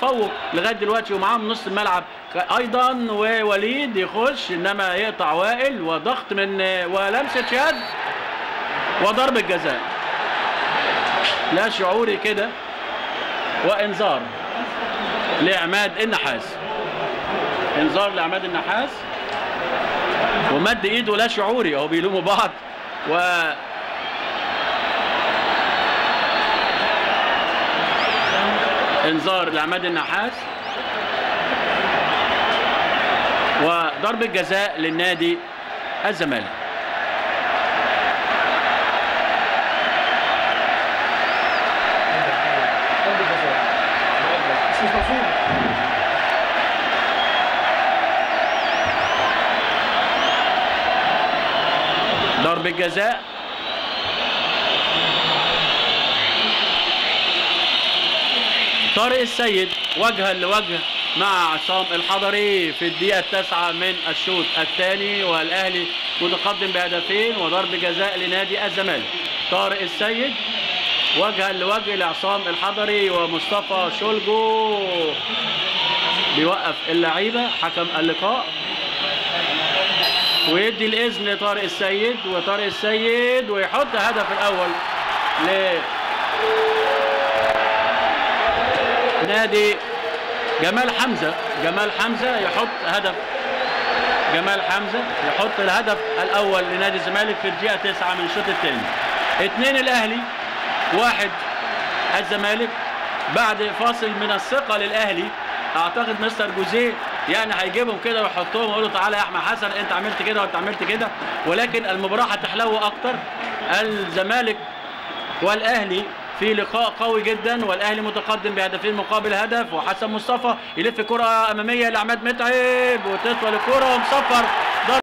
تفوق لغاية دلوقتي ومعاهم نص الملعب ايضا، ووليد يخش انما يقطع وائل، وضغط من ولمسه يد وضربه جزاء لا شعوري كده، وانذار لعماد النحاس، انذار لعماد النحاس، ومد ايده لا شعوري اهو بيلوموا بعض. و انذار لعماد النحاس وضربة جزاء للنادي الزمالك. ضربة جزاء طارق السيد وجها لوجه مع عصام الحضري في الدقيقة 9 من الشوط الثاني، والأهلي متقدم بهدفين وضرب جزاء لنادي الزمالك. طارق السيد وجها لوجه لعصام الحضري ومصطفى شولجو بيوقف اللعيبة حكم اللقاء ويدي الإذن لطارق السيد، وطارق السيد ويحط هدف الأول ل نادي جمال حمزة. جمال حمزة يحط هدف، جمال حمزة يحط الهدف الأول لنادي الزمالك في الدقيقة 9 من الشوط الثاني. 2 الأهلي 1 الزمالك. بعد فاصل من الثقة للأهلي، أعتقد مستر جوزيه يعني هيجيبهم كده ويحطهم ويقول له تعالى يا أحمد حسن أنت عملت كده وأنت عملت كده، ولكن المباراة هتحلو أكتر. الزمالك والأهلي في لقاء قوي جدا، والاهلي متقدم بهدفين مقابل هدف، وحسن مصطفى يلف كره امامية لعماد متعب وتطول الكره ومصفر.